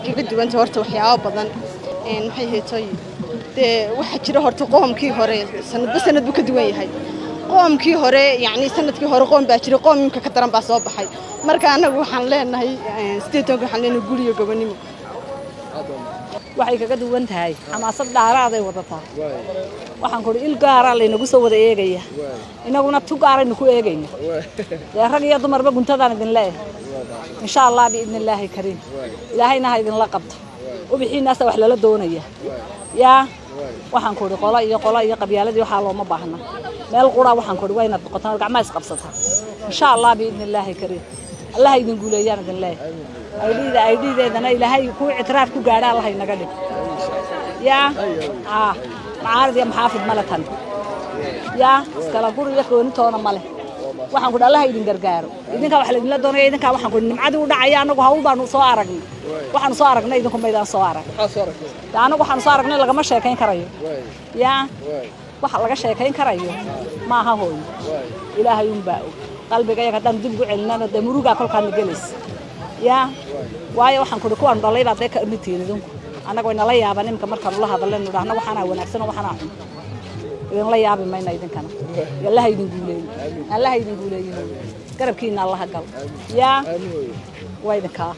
Waxay kaga duwantay horta waxyaabo badan. Maxay haytay, dee waxaa jira horta qoomkii hore sanadba sanad buu ka duwan yahay. Qoomkii hore, yacni sanadkii hore qoom baa jiray, qoom imka ka daran baa soo baxay. Marka annagu waxaan leenahay 18-ka waxaan leenahay guriga gobonimo. Waxay kaga duwan tahay xamaasad dhaaraaday wadataa. Waxaan kuhi il gaaraa laynagu soo wada eegaya, inaguna tu gaaraynu ku eegayna. Dee rag iyo dumarba guntadaan idin leeyahay, insha Allah, biidni illaahi kariim, ilaahayna ha idinla qabto. Ubixiinaasa wax lala doonaya. Yaa waxaan kuhi qolo iyo qolo iyo qabyaaladii waxaa looma baahna. Meel qura waxaan kuhi waa inaad noqotaan, gacmaha isqabsataa, insha Allah, biidni illaahi kariim. Allah idin guuleeyaan idin leeyahay. Aydhiida aydhiideedana ilaahay ku ictiraaf ku gaadha Allah inaga dhig. Yaa macaarid iyo maxaafid male tan, yaa iskala gur iyo goonitoona male. Waxaan kudhi Allah idin gargaaro. Idinkaa wax laydinla doonaya, idinkaa waxaan kudhi nimcadii u dhacaya. Annagu hawl baanu soo aragnay. Waxaanu soo aragnay idinku maydaan soo arag. Dee annagu waxaanu soo aragnay lagama sheekayn karayo. Yaa waxa laga sheekayn karayo maaha hooyo, ilaahay unbaa og. Qalbiga yaga haddaan dib ugu celinana dee murugaa kolkaana gelaysa. Yaa waayo waxaan kudhi kuwaan dhalay baad dee ka mid tihiin idinku. Annaga way nala yaaban iminka markaanu la hadallaynu idhahno waxaanaa wanaagsan oo waxaanaa xun. Idinla yaabi mayna idinkana. Allaha idin guuleeyo, allaha idin guuleeyo, garabkiina allaha gal. Yaa waa idinkaa.